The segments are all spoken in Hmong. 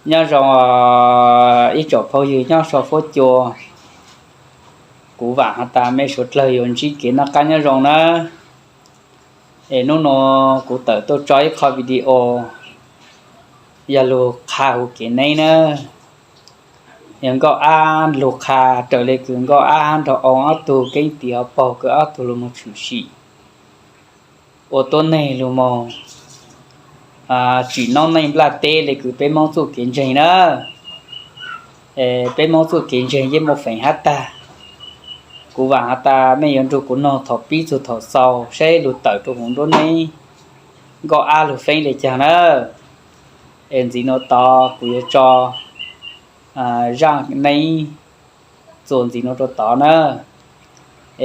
Nyob zoo ib tsoom phooj ywg nyob sau fuab cua, kuv vaam has tas mej suav dlawg yuav ntsib kev noj qaab nyob zoo nawb. Es nub nua kuv tawm tuaj tso ib qho video yog lug qha huv kev neeb nawb. Yog nkauj ab lug qha raws le kws nkauj ab nrug oo ob tug keeb tiv hov paug kws ob tug lug moog tshwm sim ua tuab neeg lug moog tsim noob neej nplaj teb le kws peb Moob txuj kev ntseeg na. Peb Moob txuj kev ntseeg yeej muaj feem hab tag. Kuv vaam has tas mej yuav nrug kuv noog thaum pib txug thaum xaus saib lug tawm rua huv nruab neeb nkauj ab lug feeb le caag na. Es ntxiv nua tod kuv yuav tso zaaj neeb txuas ntxiv nua rua tod na.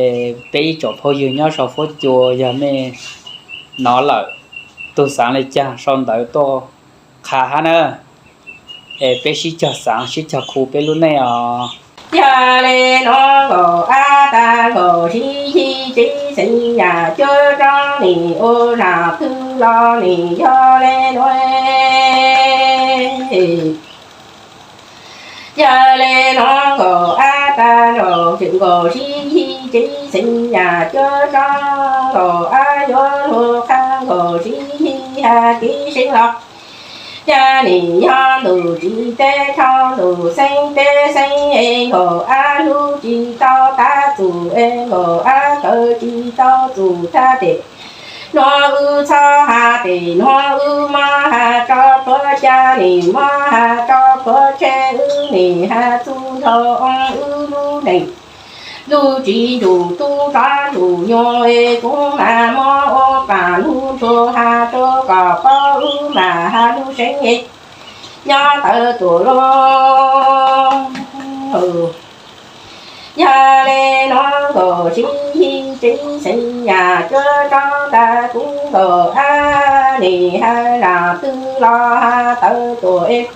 Es peb ib tsoom phooj ywg nyob sau fuab cua yog mej nov lawm, tug xaav le caag sau ntawv tuaj qha hab na. Es peb sib cog xaav sib cog khu peb lub neej os. Yog le nuav nkaum ab tag nkaum sib yig tsib xeem yaam cuaj roob nim ua zaam twg los nim yog le nuav. Yog le nuav nkaum ab tag nkaum sib yig tsib xeem yaam cuaj roob nkaum ab yuav lug qha nkaum sib yig hab kev seev los. Yog nim yog ntuj tsis teb rho ntuj xeeb teb xeeb es nkaum ab lub tsis tau tab txug es nkaum ab kawg tsis tau txug thaj teb. Nuav wb txhob has tes nuav wb mob has tso pluav ca nim mob has tso pluav tshe wb nim has txug nrho wb lub neej. Lub tsis nrug tub tso nrug nyuj es kuv mam mob ua paam lub ntsuag has rua kom paub wb mam has lub seev es nyob tawv tuam lug. Yog le nuav nkaum sib yig tsib xeem yaam cuaj roob tag kuv nkaum ab nim has zaam twg los has tawv tuam es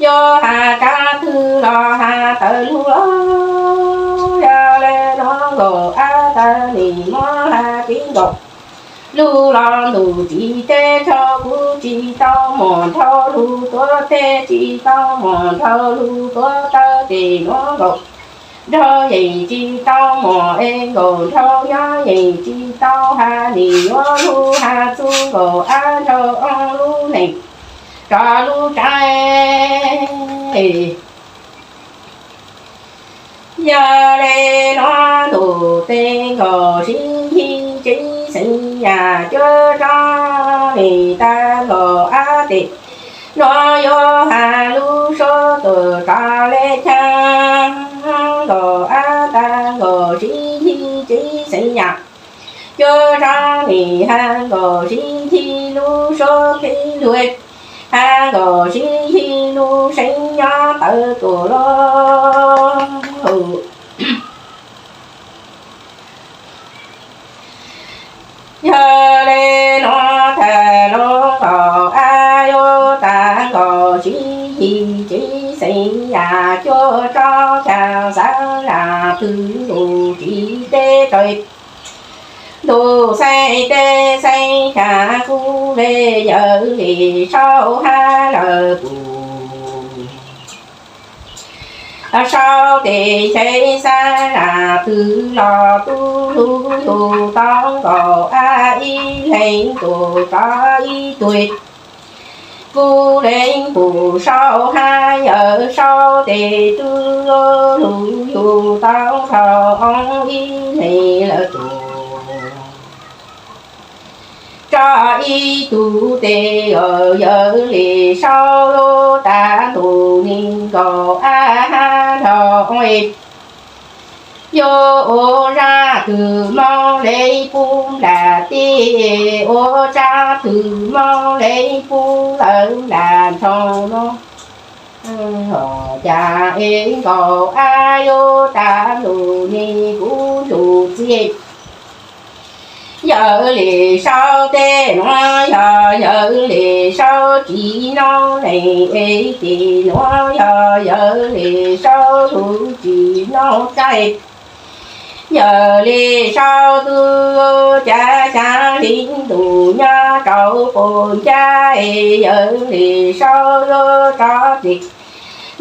yuav has tsav twg los has tawv lug los. Yog le nuav nkaum ab tag nim mob has kev nkaum lug los ntuj tsis teb rho kuv tsis tau muam nrhau lug tuav teg tsis tau muam nrhau lug tuav taw tes nuav nkaum nrhau yeej tsis tau muam es nkaum nrhau nyob yeej tsis tau has nim yuav lug has txug nkaum ab nrhau oo lub neej rov lub tsav. Yog le nuav ntuj teb nkaum sib yig tsib xeem yaam cuaj roob nim tag nkaum ab tes nuav yuav has lub suab tuam tsav le caag. Nkaum ab tag nkaum sib yig tsib xeem yaam cuaj roob nim has nkaum sib yig lub suab kev lug, has nkaum sib yig lub seev nyob tawv tuam lug. Yog le nuav tag lub nkaum ab yuav tag nkaum sib yig tsib xeem yaam cuaj roob caag xaav zam twg ntuj tsis teb raws ntuj xeeb teb xeeb caag kuv le yawg le sau hab lawv kuv sau tes ntshe xaav zam twg los tub lug yug tau nkaum ab ib leeg tuam tsav ib tug. Kuv leeg kuv sau hab yawg sau tes tub lug yug tau nrhau oo ib leeg lawv tuam tso ib tug tes. Yawg le sau lub tag ntuj nim nkaum ab hab nrhau oo yuav ua zaj twg moog le pub nplam teb, ua zaj twg moog le pub lawv nplam nrhau no. Hos cas es nkaum ab yuav tag ntuj nim kuv ntsug txiaj. Yawg le sau tej nuav yog yawg le sau tsis noob neej es, tej nuav yog yawg le sau lub tsis noob tsaib. Yawg Lis Saub twb yuav cav xya hli ntuj nyob rau puag ncaj es Yawg Lis Saub yuav rov tes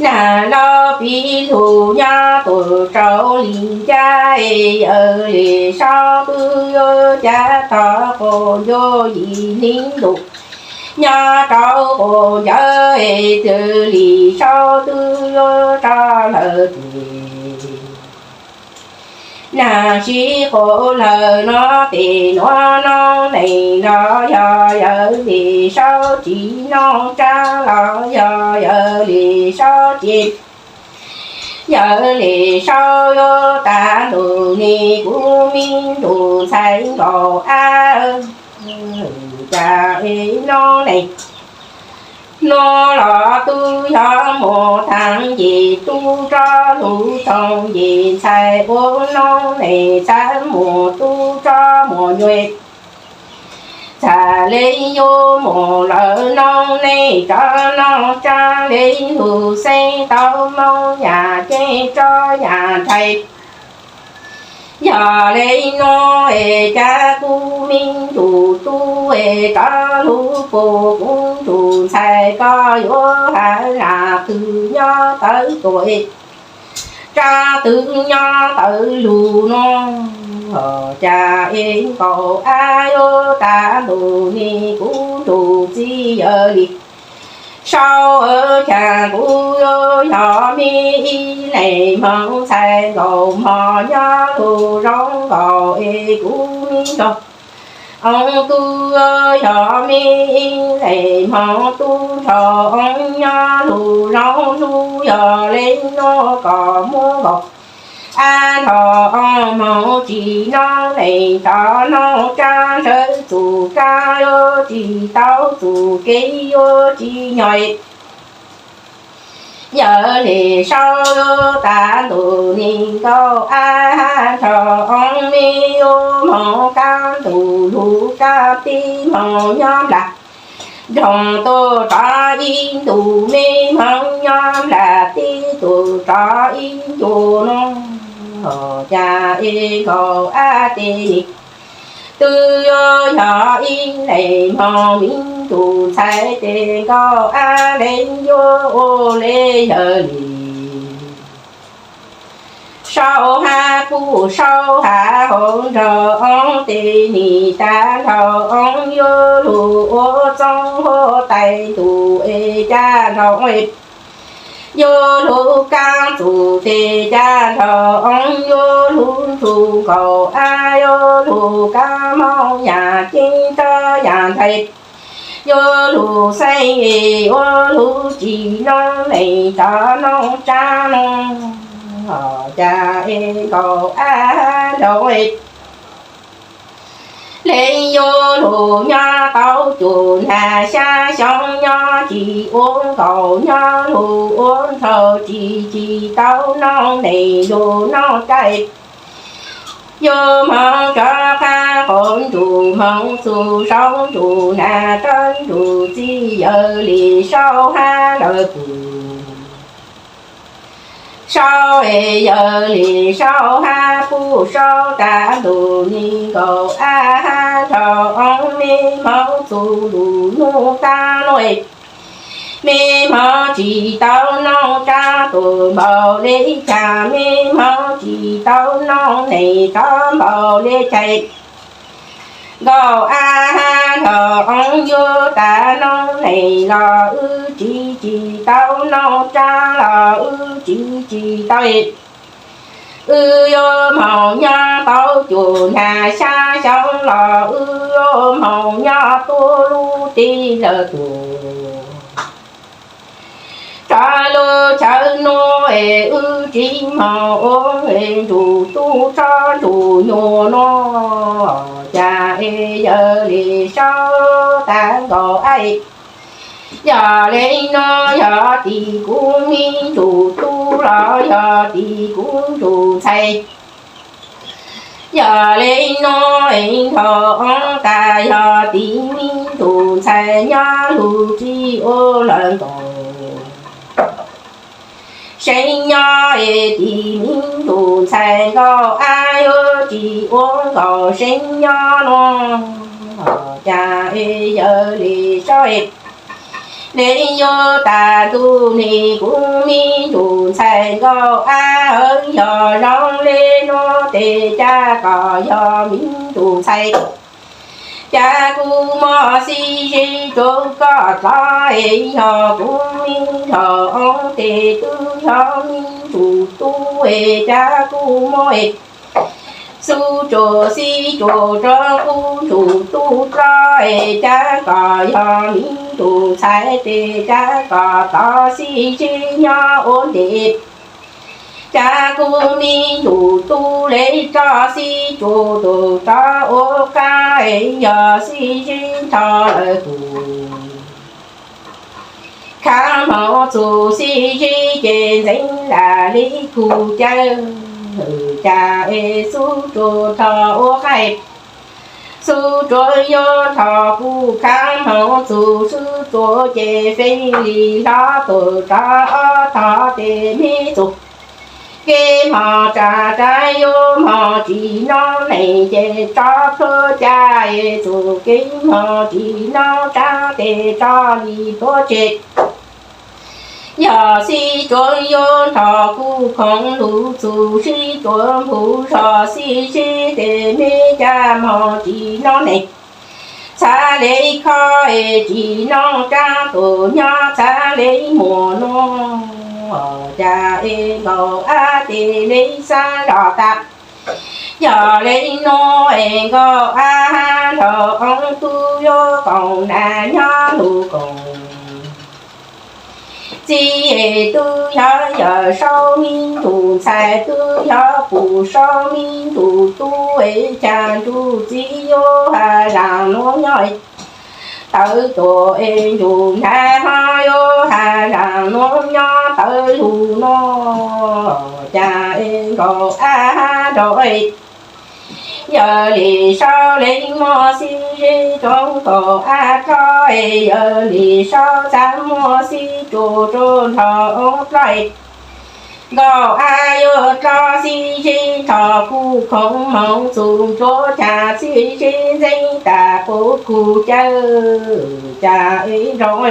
nag nrau piv lug nyob tuaj rau li ncaj es Yawg Lis Saub twb yuav cav tog quas ncuj yim hli ntuj nyob rau quas ncawv es Yawg Lis Saub twb yuav rov lawm tes nag sib quas lawm no tes nuav noob neej los yog Yawg Lis Saub tsis noob tsab los yog Yawg Lis Saub ces Yawg Lis Saub yuav tas ntuj ni kuv me ntuj ntxhais nkaum av, cas es noob neej nuav los twb yog mus thaam nce tub rov lug txoov nce ntxhais ua noob neej txhais mus tub rov mus nyuam txhais le yuav mus lawm noob neej rov noob tsab le lug xeeb tau Moob Yaj Ceeb rov Yaj Nrhais. Yog le nuav es cas kuv me ntuj tub es rov lug puag kuv ntuj ntxhais koj yuav has zaj twg nyob tawv tuaj, tsab twg nyob tawv lug nuav, cas es nkaum av yuav tas ntuj ni kuv ntuj txiv Yawg Lis Saub, cas kuv yuav yog me ib leeg hmoov ntxhais nkaum hmo nyob lug zoo nkaus es kuv me nraug Oob tub yog me ib leeg hmoov tub nraug Oob nyob lug zoo hlub yog le nuav kom muab nkaus av nrog Oob hmoov tsis noob neej rov noob tsab sawv txuj kab yuav tsis tau txuj kev yuav tsis nyob. Yawg Lis Saub yuav tas ntuj ni nkaum av nrog Oob me yuav hmoov kab ntuj lug kab tib hmoov nyob nplas nroog tuaj rov ib ntuj me hmoov nyob nplas teb tuaj rov ib ntuj nuav, cas es nkaum av tes ni twb yuav yog ib leeg hmoov me ntuj ntxhais tes nkaum av le yuav ua le Yawg Lis Saub hab Pub Saub hab hauv nraug Oob tes ni tas nraug Oob yuav lug ua txoob huab tais ntuj es cas nraug Oob yuav lug kab txuj tes cas nraug Oob yuav lug nrug nkaum av yuav lug kab Moob Yaj Ceeb rov Yaj Nrhais yuav lug xeeb es yuav lug tsis noob neej rov noob tsab nuav, cas es nkaum av nraug le yuav lug nyob tau cuaj nag xya xyoo nyob tsis ua nkaus nyob lug ua nraug tsis tsis tau noob neej lug noob tsab yuav hmoov rov qab quas ntsuj hmoov txug saum ntsuj nag rov ntsuj txiv Yawg Lis Saub hab lawv pum Saub es Yawg Lis Saub hab Pub Saub tas ntuj ni nkaum av hab nraug Oob me hmoov txug ntuj nub kab nuav me hmoov tsis tau noob tsab tuaj npaum le cas me hmoov tsis tau noob neej rov npaum le cas nkaum av hab nraug Oob yuav tas noob neej los wb tsis tsis tau noob tsab los wb tsis tsis tau wb yuav hmoov nyob tau cuaj nag xya xyoo los wb yuav hmoov nyob tuab lub teb lawm tuaj rov lub chaw nuav es wb tsis hmoov ua es nrug tub rov nrug nyuam nuav, cas es Yawg Lis Saub tas nkaum av yog le nuav yog tim kuv me nrug tub los yog tim kuv nrug ntxhais yog le nuav es nrog Oob tas yog tim me nrug ntxhais nyob lug txij ua lawm nkaus seeb nyob es tim me ntsuj ntxhais Nkauj Ab yuav tsis ua nkaus seeb nyob no. Cas es yawg Lis Saub es, neb yuav tas ntuj ne kuv me ntsuj ntxhais Nkauj Ab, yog zoo li no ces cas kom yog me ntsuj ntxhais, cas kuv muab xib zib rau koj tod es yog kuv me nrog oo ces twb yog me ntsuj tub es cas kuv muab xub tsuas xib tsuas rau kuv ntsuj tub tod es cas kom yog me ntsuj ntxhais ces cas kom tau xib zib nyob ua ntej, cas kuv me ntsuj tub li tso xib tsuas tus rov ua qab es yog xib zib nrho lawm kuv khav hmoov txug xib zib ces ntxeev lam li kuv caw, cas es xub tsuas nrho ua qab, xub tsuas yuav nrho kuv khav hmoov txug xub tsuas ces feeb li hlob tus rov ob thov ces me txug kev hmo tsa tsa yuav hmo tsis nov neeg ces tso plhuav caj es txug kev hmo tsis nov tsa ces tso li plhuav tseg. Yog xib tsuas yuav nrho kuv khoov lug txug sib tsuas npug zog xib zib ces me caj hmo tsis nov neeg, txhad li khob es tsis nov rab tus nyob txhad li muag no. Cas es Nkauj Ab tes li xav zog tas, yog li no es Nkauj Ab nrog oo tub yuav koom nas nyob lug koom txiv es tub yog Yawm Saub me ntsuj ntxhais, tub yog Pum Saub me ntsuj tub es cas ntsuj txiv yuav has zam nuav nyob tawv tuam es ntsuj nag ho yuav has zam nuav nyob tawv lug no. Cas es Nkauj Ab nrog Yawg Lis Saub li muab xib zib rau Nkauj Ab rov es Yawg Lis Saub txhad muab xib tsuas rau nrog oo rov es Nkauj Ab yuav rov xib zib nrho kuv khoov moog txug nruab cas xib zib ntxeev tas quv kuv caw, cas es nrog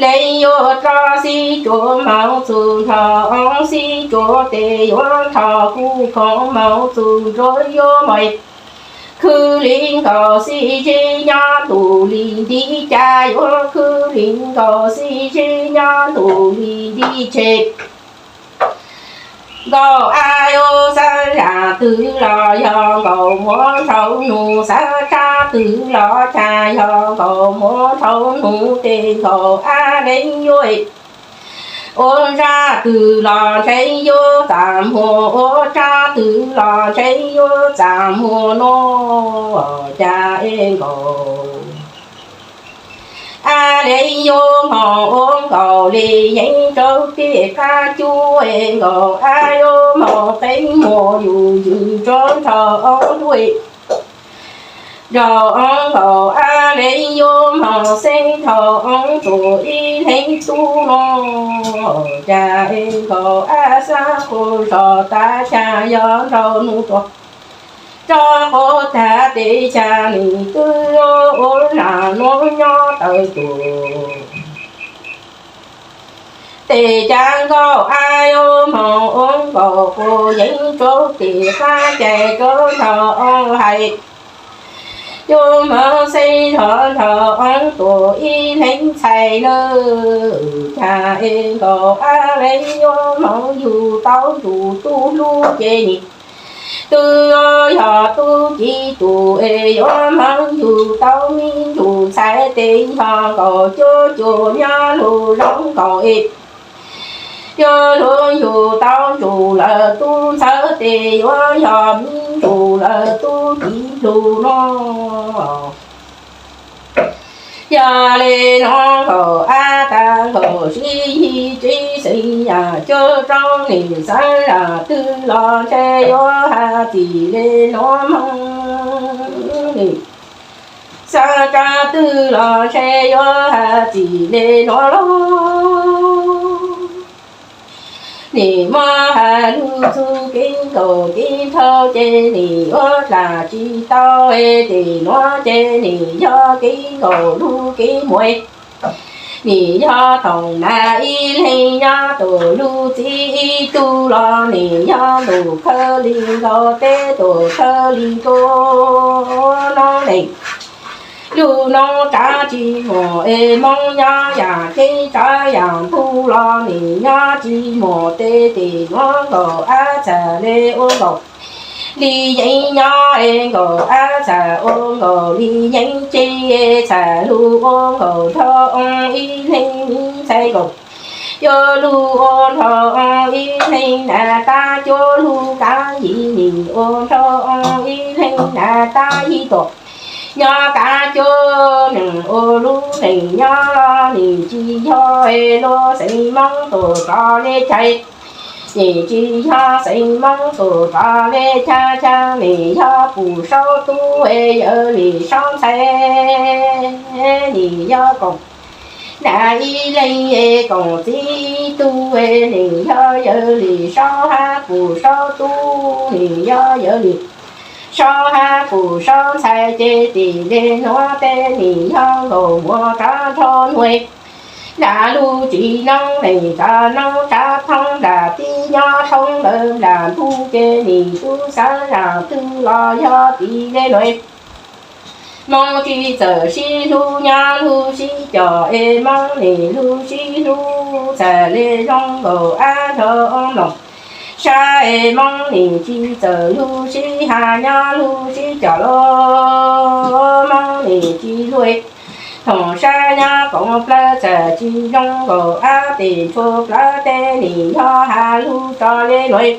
li yuav rov xib tsuas moog txug nrho oo xib tsuas tes yuav nrho kuv khoov moog txug nruab yuav moog khwv li nkaus xib zib nyob ntuj li ntiv, cas yuav khwv li nkaus xib zib nyob ntuj li ntiv tseg. Nkauj Ab yuav xav zam twg los yog Nkauj Muas nrhau nus, xav tsa twg los cas yog Nkauj Muas nrhau nus, tes Nkauj Ab li yuav ua zaj twg los ntshe yuav txaj muag, ua tsa twg los ntshe yuav txaj muag no. Cas es Nkauj Ab li yuav moog ua nkaus li yeeb rau tej qab cub es Nkauj Ab yuav moog qeeb muag yus ywg rua nrog oo nruab nrog oo Nkauj Ab li yuav moog xeeb nrog oo tsuas ib leeg tub no. Cas es Nkauj Ab xav qhua zog tas cas yog nrog nus tuaj rov qhua tag tes cas nws twb ua zaj nuav nyob tawv tuam. Tes cas Nkauj Ab yuav moog ua nkaus quas yeeb rua tes qab cai rua nrog oo hais, yuav moog xeeb nrog nrog oo tuaj ib leeg ntxhais nawb. Cas es Nkauj Ab li yuav moog yug tau ntsug tub hlub ces nws twb yog tub ci tus es yuav moog yug tau me ntsuj ntxhais tes yog nkaus cuab cuag nyob lug zoo nkaus es yuav lug yug tau ntsug lawm tub ntxhais tes yuav yog me ntsuj lawm tub ci lug no. Yog li no Nkauj Ab tas Nkauj Sib Yig tsib xeem yam cuab roob, nws xav zam twg los ntshe yuav has txim li no moog, nws xav tsa twg los ntshe yuav has txim li no lauj. Nim muab has lug txug kev nkaum kev nrhau ces nim yuav dlam tsis tau, ces nuav ces nim yog kev nkaum lug kev muag. Nim yog toom nas ib leeg nyob, tus lug txiv ib tug los nim yog ntuj khawv li nkaus teb, tus khawv li nkaus noob neej. Lug noob tsav tsis muaj es Moob nyob, yaam ceeb tsav yaam ntug los nim nyob tsis muaj tes, tes nuav nkaum ab txham le ua nkaus li yeeb nyob es nkaus ab txham ua nkaus li yeeb tseg, txham lug ua nkaus nrho ib leeg ntxhais nkaus. Yuav lug ua nrho ib leeg nas tab cuab lug kab yim, nim ua nrho ib leeg nas tab yim tuam. Nyob kab cuab neeg ua lub neej nyob los nim tsis yog es lub xeem Moob tus rov le chaw. Nim tsis yog xeem Moob tus rov le chaw, chaw nim yog Pum Saub tub es Yawm Lim Saub ntxhais. Nim yog koom nas ib leeg es koom txiv ib tug, nim yog Yawm Lim Saub hab Pum Saub tub, nim yog Yawm Lim Saub hab Pum Saub ntxhais ces tim le nuav tes nim yog nkaus muag tsav nrho nuav. Nram lub tsim noob neej tsav noob tsav thoob nram teb nyob thoob ntawd nram ntug ces nim tub xaav zam twg los yog tim le nuav. Moob tsis txawm sib hlub nyob lub sib cog es Moob nim lub sib hlub txham le zoo nkaus ab nrho mloog. Sab es Moob nim tsis txawm lub sib has nyob lub sib cog los Moob nim tsis luj. Thoom sab nyob koom plawv txham tsis zoo nkaus ab, tes tshua plawv tes nim yog has lug tso le nuav.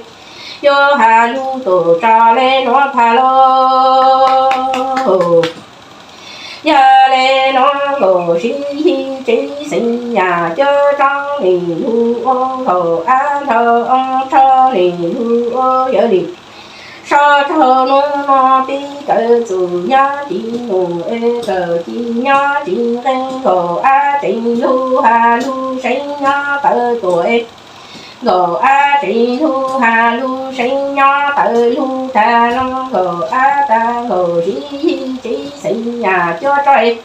Yuav has lug tus tso le nuav tag lauj. Yog le nuav nkaus sib yig tsev xeem yam cuab roob nim lug ua nkaus ab nrho oo rho nim lug ua Yawm Lim Saub rau nub nuav pib kawm txuj nyob tsis num es kawm tsis nyob tsis nqe nkaus ab tseem lug has lug seev nyob tawv tuam es nkaus ab tseem lug has lug seev nyob tawv lug tag loo nkaus ab tag nkaus sib yig tsev xeem yam cuab roob.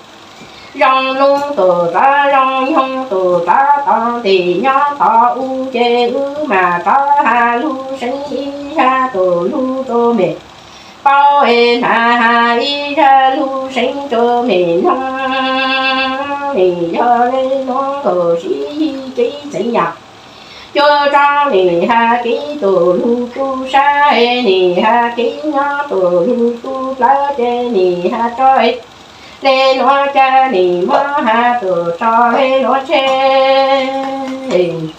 Zoo nub tus rov zoo nyoog tus rov tod ntes nyob tod u ces wb mam rov has lug seev ib zag tus lug rua mem paub es mam has ib zag lug seev rua mem noog. Nim yog le nuav nkaus sib yig tsev xeem yam cuab roob nim has kev tus lug tu sab es nim has kev nyob tus lug tu plawv ces nim has tso le nuav ca nim muab has tus tso le nuav tseg.